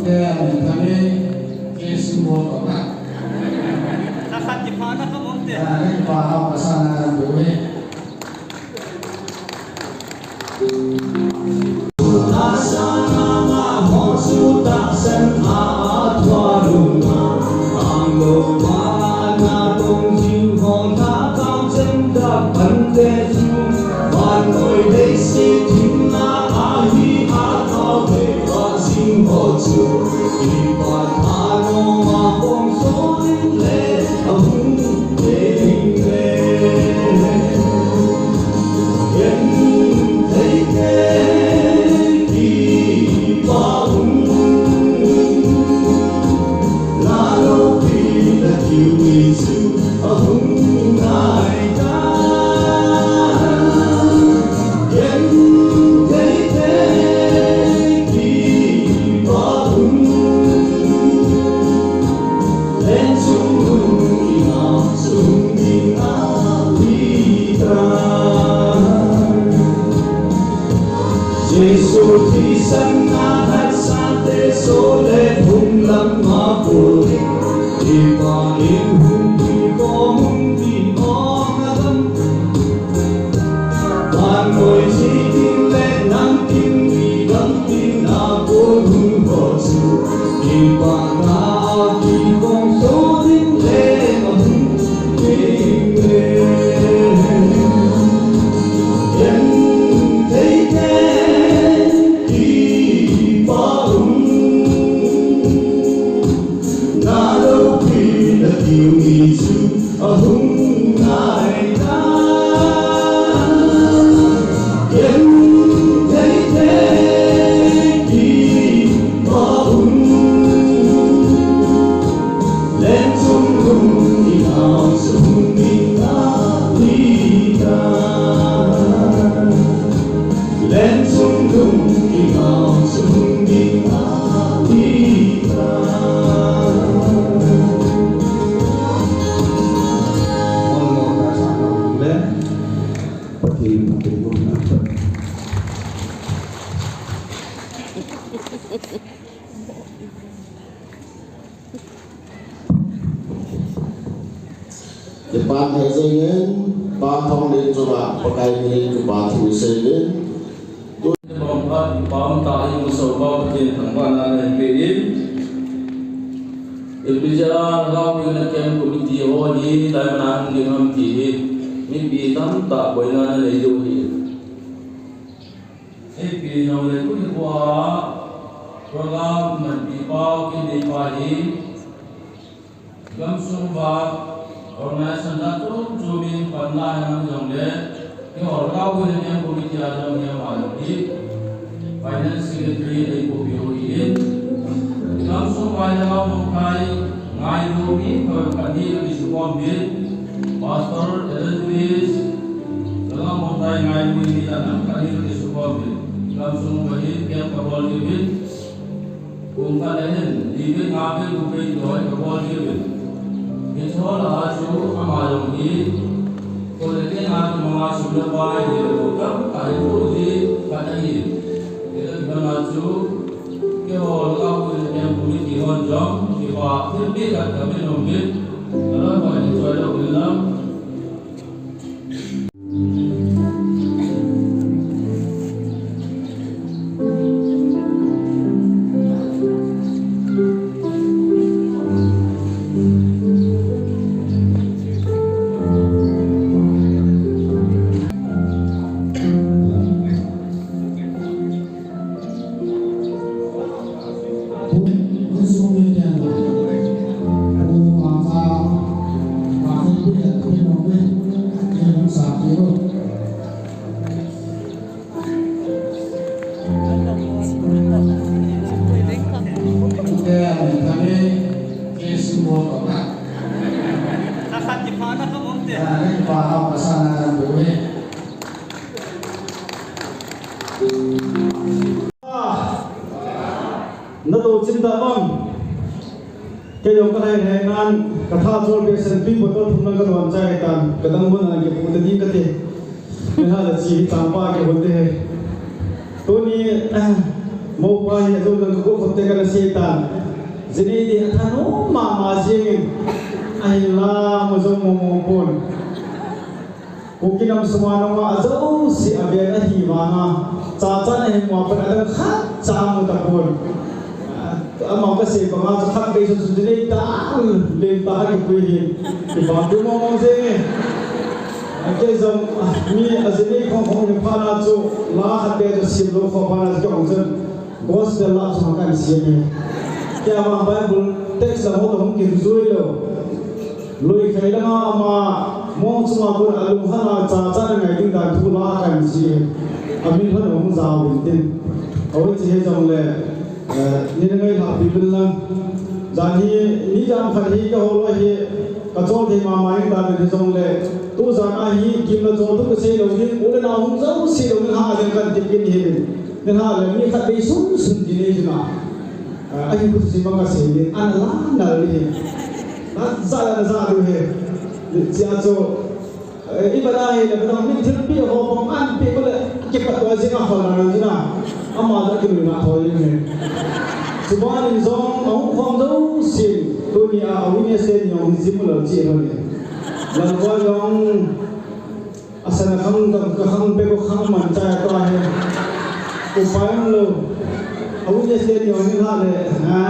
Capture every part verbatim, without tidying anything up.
Te, ani thani, Jesu mo ko na. Na khat ki pha na ka mom te. Ah, ni pa ha pa sa na ka bu ni. Jesu thisan a hatsate so le phung lam a pui. Ipa in hung pi ko hung pi ko na lam. Vannoi chi tin le nang tin ni dang tin a ko hung ko chu. Ipa na ki kong so tin le ma hung tin le. Ken thei te. Len sung lung i ngau sung ding a ti ta. Ol mo ta sa ka le. Pathian Pathian mo na. Kipa thei jeng in, pa thong le chu ba, Pakai min in kipa thu sei in. Bang pa, pa um ta in, so ba, Pathian thangvahna nei pe in. Ipi jeh a Lhagao Thina Camp Committee ho hi, lai mana hung ding ham ti hi, mipi tamtah boina ana nei diu ahi. Ipi jong le tuni khoa, program manpi pa, kin ding pa hi, gamsung uva, organization a chom chom in pan la hinam jong le, keiho Lhagao Thina Camp Committee a jong hi ama jong hi, Finance Secretary in eikoupi u ahin. Gamsung uva Lhagao Mangthai ngailu mi khat hi kakisukhom uvin, Pastor Evangelist, Lhagao Mangthai ngailu mi khat hi kakisukhom uvin. Gamsung uva hi camp kabol uvin. Kum khat le hin, li vei nga vei gup vei ti ho kabol ji uvin. Hiche ho lah a chu ama jong hi, kol le keng a kimang a sum le pai hi le ho tamtah hi thoh ji khat ahi. Hijeh a chu, keiho Lhagao Thina Camp Committee hon jong, kipa thilpeh khat kahin um uvin, alah a hin choi lou uvin lang. Tabang. Kei jong ka lai lai nan, ka tha chol pe sen tui bottle thum lang ka don chai tan, ka dang mun an ke pu ta ding ka ti. Ni ha la chi chang pa ke hon te he. Tuni, mo pa hi a jong lang ka ko khot te ka la se tan. Jini di a thanom mama jingin. Ahin la mo jong mo mo pon. Kuki nam sunga nunga a jouse a vel ahi vanga, cha chan ahi mua pan a dang khat cha mu tapon. Ama ka sei banga chu khat bei chu chu nei ta, len ta ha kipui hi. Kipa tu mo mo jeng e. A kei jong, a, mi a jini khong khong ni pha na chu la khat te chu sim lo kho pha na chu kong chun. Gospel la chu kan sim e. Kei ama Bible text la ho to hung kin jui lo. Lui khai lama ama mong chunga pun a lung hana cha cha na ngai ding dan thu la kan ji. A min hon hung jao in tin. Awi chi he jong le, eh, ni na ngai la pi pin lang. Jan hi, ni jan khat hi ka ho lo hi, ka chol thei mama in dan hi jong le. Tu jan a hi, kim la chol tu ka sei lo ni, u le na hung jao si lo ni ha, a ding kan ti pin hi. Ni ha le, mi khat bei sun sun ji ni ji na. Ah, ahi kut si bang ka sei ni, an la na ni. Na za la na za du he. Chia chu, eh, i bana he le, bana min thil pi ho pang an pi ko le, ke pa to jing a hol na na. Ama da ki na thoi ni he. Suban in jong, a hung khom jong sin, tuni a, a witness te ni jong, jim lo chi ho ni. Lam ko jong, Asana khang dam ka khang pe ko khang man cha to he. Upai um lo. Awi ne se ni oni ha le. Ha.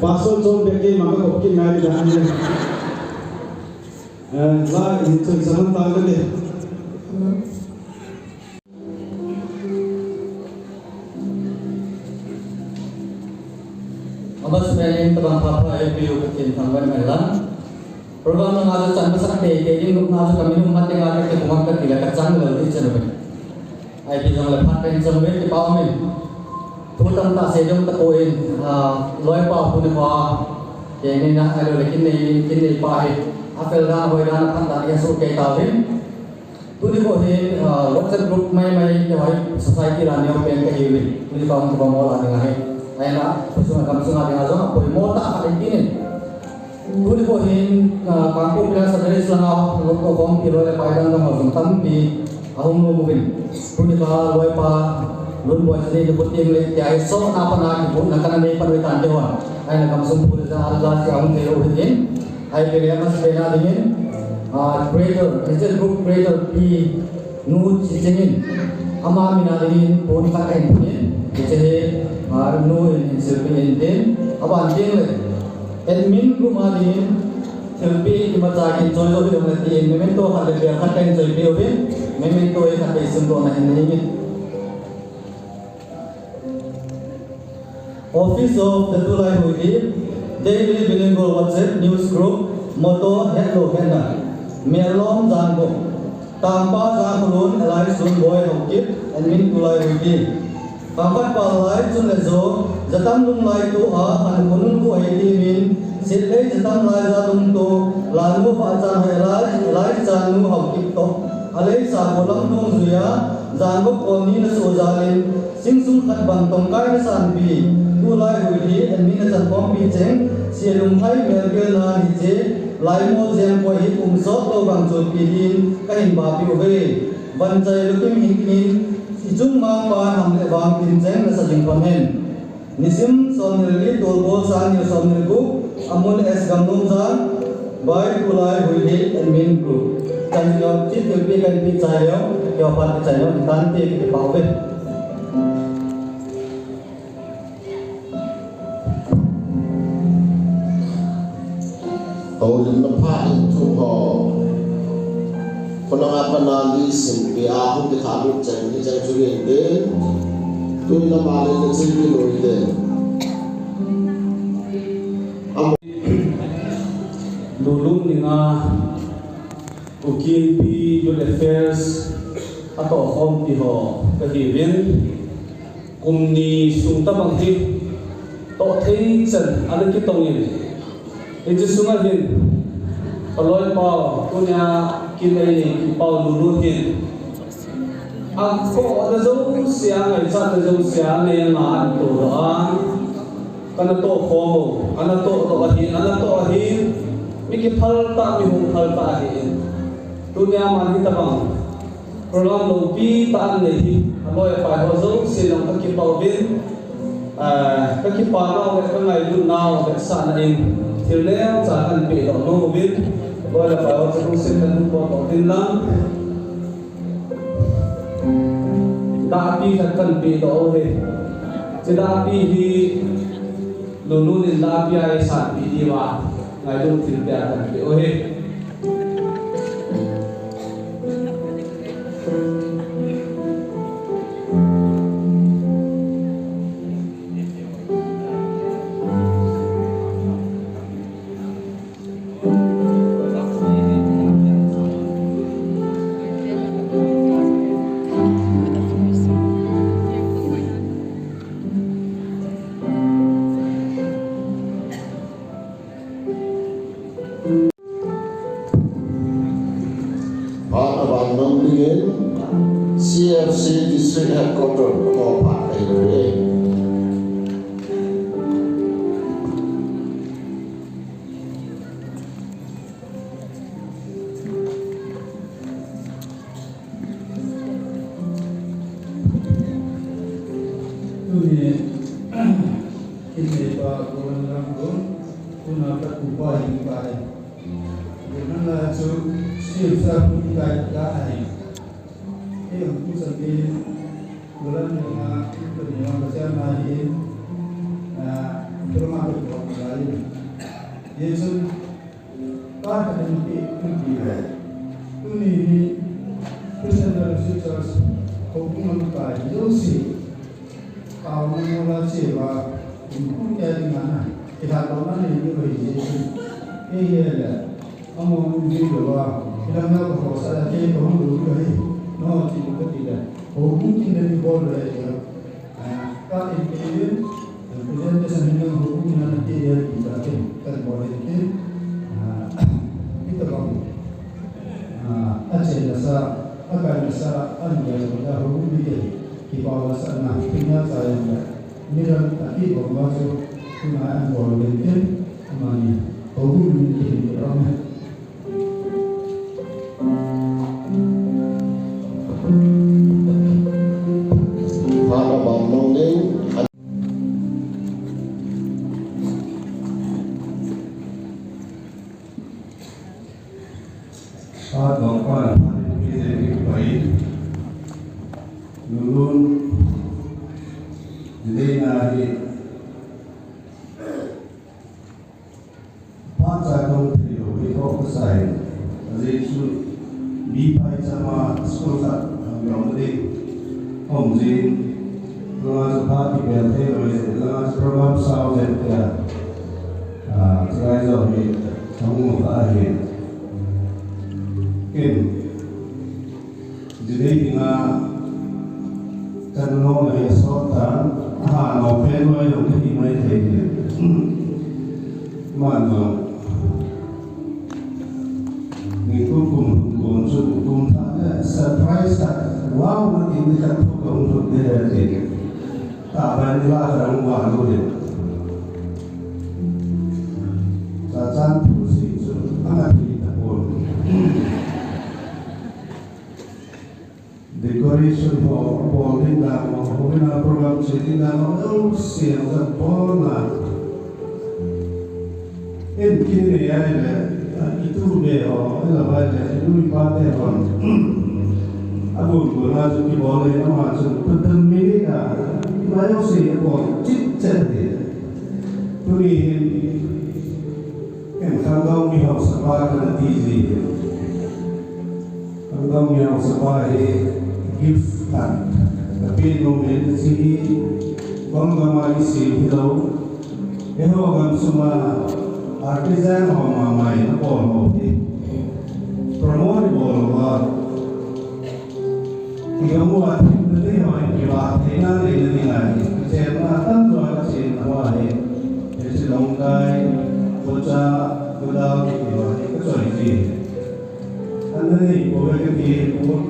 Pastor John pe ke ma ko ki ngai da ni. Eh, la ni chun sa man ta le. Abas melim tabang papa A P U ka tin thang ban mai lang. Program na nga chu chan masak teitei ding, nupna chu ka minung mate nga ka kipumang ka ti le ka chang lou ding chen uvin. Ahi jong le phat pen chang uvin kipa umin. Thu tamtah sei jong tapon, ah, loipa pu ni pa, kei ni na, ahilou le kin nei, kin nei pa hi. A fel dan, hoi dan, a phat dan, i asuh kei tauvin. Tuni ko hi, ah, WhatsApp group mai mai te hoi society la neo pen ka hiuvin. Tuni ko hung ko mo la ding ahi. Ahi na, pasung a kam sunga ding a jong, a poimo tah khat in tinin. Tuni ko hin, ah, Kangpokpi a Saturday langa, lo ko kom pi lo le pai dang dang ho jong tampi ahung nom uvin. Tuni ko loipa, Lunboi Sini ni puting le, tia hi so na pa na ki bu na ka na nei pan uvin tan te hon. Ahi na kam sung pu le ja, ala si ahung te lo uvin. Ahi pe le mas pe na dingin, ah, creator, H L group creator Pi Nu Chichingin, ama min a dingin pon khat ahin pon in, hiche hi, ah, Nu in, in silpi in tin, aban teng le, admin group a dingin, thilpi imacha kin choi jo hi dong le tin, memento khat le bel khat kahin choipi uvin, memento hi khat kahin sim doh na hin nei nge. Office of the Tulai Huidi, Daily Bilingual WhatsApp News Group, motto, Hetlo Hetna, Mialom Jangkho, Tangpa Jangkholun, Elias Lunboi Haokip, admin Tulai Huidi. Kangpokpi lai chun le jo, Jatam Lunglai tu a, Khankhonun Pu Hei Timin, Sitlei Jatam Laija Lungto, Lanu Pachan Hei Lai, Laichan Nu Haokip to, Alei Sa Kolam Nungjuia, Jangkho Koni na so jalin, Sing sung khat bang tongkai na sanpi, Tulai Huidi, admin a chankhompi cheng, Sia Lunghai melgel na hiche, Laimol Jengkoi hi pum sot lou bang chunpi din, kahin bapi uve. Vanchai Lukim Hingin, ichung mangpan ham le vang tin cheng nasa jing pon hen. Nisim somni le li, Tolbol Sangni somni le gup, Amul S Gamnomjang, by Tulai Huidi admin group. Chan yo, chit thilpi kahin pi chai leo, kio pan pi chai leo, tan te kipa uve. Houlimna pha in thu ho. Khonung a pat a li simpi a hung kitha lut cheng hi cheng chu hin tin. Tun lama le le chil pi lui te. Am- Lulung ninga Kuki Inpi Youth Affairs a tohkhompi ho kahiuvin. Kum ni sung tabang hi toh thei chan ana kitong in, hiche sunga hin ka loipa, tunia kin eini Pi Paolun hin, a khohna jouse a, ngaichatna jouse a, anei anga ahin todoh a, Kana toh khom, ana toh toh ahi, ana toh ahi. Mi kiphal tah, mi hung phal tah ahi. Tunia man hitabang program loupi tah anei hi, aloi apai ho jouse jong kakipah uvin, ah, kakipah nau le kangailut nau le sahna in thil neocha kahin pehdoh nom uvin, aloi apai ho jouse kahin pehdoh uvin lang. Dahpi khat kahin pehdoh uve. Hiche dahpi hi Lunun in dahpi a eisanpeh diuva, ngailun thilpeh a kahin peh uve. Phat aban nom dingin C F C District Headquarter amaho phat kahin pe e. Tuni, kineipa Golan Lamgon, tuna katupa hi kahi. Golan la chu, sir sa pu kahi kahi. Kei hung pu sa kei, Golan la, tuni ma ka sa ma hi, ah, tuma ka pu kahi. Ye chun, Ka khat in pi, pi, pi le. Tuni hi Christian Fellowship Church houbung lamkai jouse. Taona mola cheuva, in kum kei dinga na. Kilhatdohna nei diu ahi Jesu. Kei hi le. Amahon jui louva. Kilhang na ka ho sa la kei ka hung lou diu ahi. No, ti ko ti le. Houbung tin le ni bol le. Ah, ka in kei in, presentation hi nang houbung in ana kei in, ti ta kei, kan bol in kei. Ah, hitabang. Ah, achen nasa, akai nasa, an ya lo da houbung in kei. Kipah nasa na, kinya sa yang da. Miran aki bang ma chu, tuna an bol in kei. Amani, houbung in kei, amen. Phat cha kon thei lou, hei tho ka sai. Ajeh chu, mi phai chama school khat, um, jong ding. Hom jing. Langa chu phat kibel thei lou, langa chu program sao jeng tia. Ah, chulai jong hi, hung mu ka ahi. Ken. Jidei dinga, kan nom le sot tan, aha, nom pen loi jong kahi mai thei hi. Man jong. Ni kum kum kum chu kum tha le surprise tha. Wow, na ti ni kan thu ka hung thu de he ti. Ta ban ni la ka hung wa lu de. Cha chan thu si chu, anga thi ta pon. Decoration ho, bol ding dan ho, houin a program che ding dan ho, jouse jong abon a. Eikin nei ahile, itu be ho, ahilou ahile, inu ipa te hon. Abon bol a chu kibol le, ama chu patan mi ni ka, ima jouse abol chitchet de. Tuni hin, ken khangdong mi haosapa kana ti ji. Khangdong mi haosapa hi gift khat kapeh nom in, hiche hi, Kol gam a kisem hilou. Eiho gamsunga artisan ho mama in abol ho hi. Promote ibol uva. Igam uva themna ding ho in kiva theina neina ding ahi. Kichenna tamjo a kichenna ho ahi. Hiche Longkai, Bocha, Gudal kiti ho hi kachoi ji. Ana nei pouve kati poi.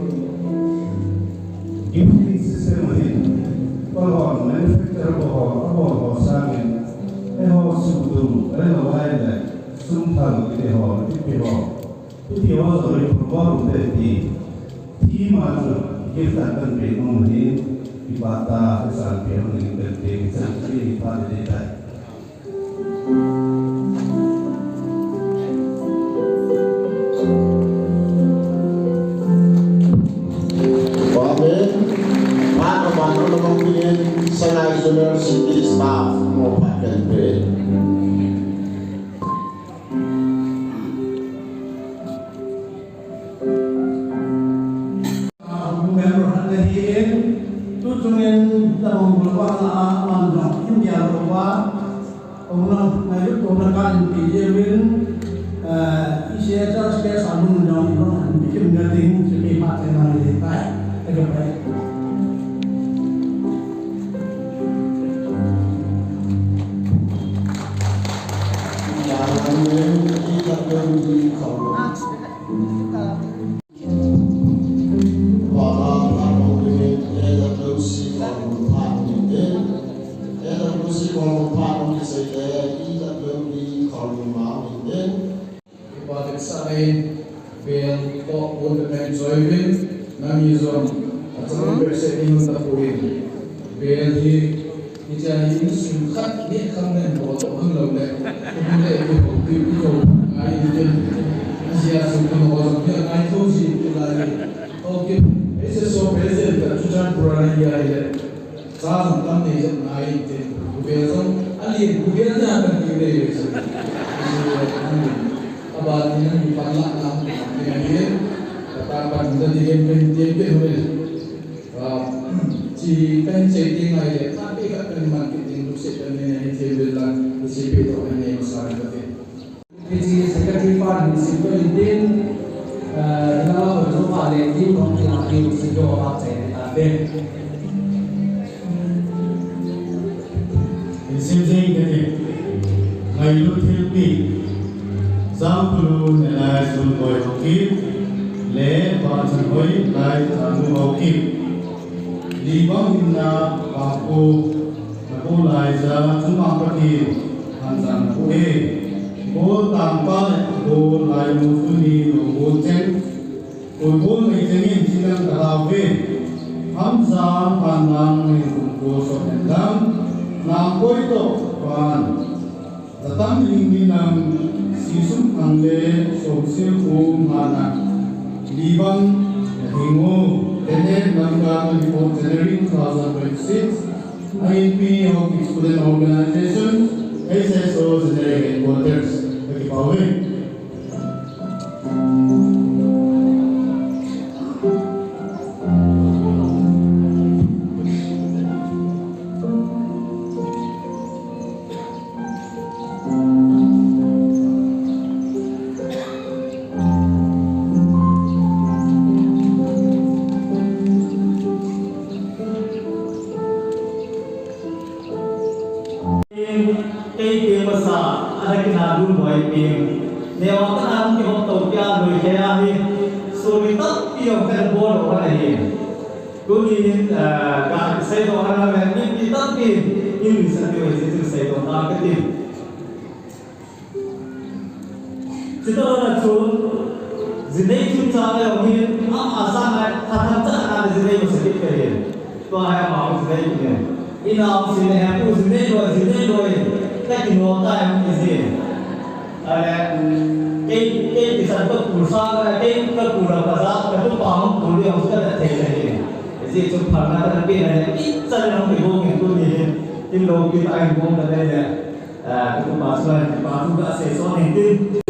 Gifting system ahin. Kol ho manufacture bol ho, abol ho sangin. Tum, eh, lo ai le, sum thang kiti ho, kiti ho. Kiti ho, so ri pum ho, tum te ti. Ti ma chu, gift a kan pe nung ni, ki pa ta, sa pe nung ni kan pe, ki chan ki pa de de tai. Amen. Maka maka na mong pinin, Sinai Junior City staff mo pa kan pe. Member khat na hi in, tu chungin tabang bulwa la a man jong in dia lo wa, ong na, na yu ko na kan pi je win, eh, isi a church ke sa mun jong in jong in kim na ding, si pi pa te na ni tai, te ke pai. Bel toh pon ka kan join in, nang hi jong, a chang ber se in ta poi. Bel hi, hiche hi insung khat ni kham nen bol toh hang lou le. Kum le ki ho, ki, ki ho, ngai in tin. Asia su ka ho jong, ki ngai tho ji, ki lai. Okay, ese so president ka Churachandpur a ngai le. Cha jong tam nei jep ngai inte. Bubel jong, a lien bubel nia kan ti nei le chu. Aba ni nang mi pan la na, ti na hi. Ka ta pan da di gen pen ti pen hu le. Ah, chi kan che ti ngai le, ta pe ka kan man ki ting lu se kan ne ne ti le la, si pe to ne ne ma sa ka te. Hiche secretary pa hin sim toh in tin, eh, ina la hoi jo pa le tin kong tin a tin sim jo pa che ni ta ve. Hin sim jing kati. Ngailut thilpi. Jangkhulu Nelai Sunboi Haokip le Pachanhoi Laitanu Haokip. Libang hinna Paku. Napu Laija chunga Pathen hanchang napu e. Bol tangpa le bol lainu tuni lo bol cheng. Koi bol mei chengin chilang ka lau ve. Hamja panlang mei kum ko so en lang. Nang koi to pan. Zatam ling ni nang sisum ang le som sil kum hana. Libang na hingo. Tene nang ka twenty-fourth January two thousand twenty-six. I N P Haokip Student Organization, H S O General Headquarters, kakipah uve. Kei peng masa, ana kina dun boi peng. Newa kana hung kihop to pia lui kei ahi. Suri tampi jong kana bol doh ana hi. Tuni hin, eh, ka seidoh ana ve, mipi tampi in seidoh, seidoh ta kati. Chutah a chun, jinei chun cha ka jong hin, ama sanga, tha tha cha ka jinei masakit ka hin. Tua hi ama jinei ka hin. Ina um sin le, pu jinei loi, jinei loi, ka kinol ta jong ki jin. Ale, kei, kei kisan ka pu sa ka, kei ka pu la ka ja, ka tu pa hung pu le hung ka ta thei ka hin. Ji chu pha na ka pe na le, i cha le hung ki hung hin tu ni hin. Tin lo ki ta hin hung ka le le. Ah, tu pa chuan, pa tu ka sei sawn in tin.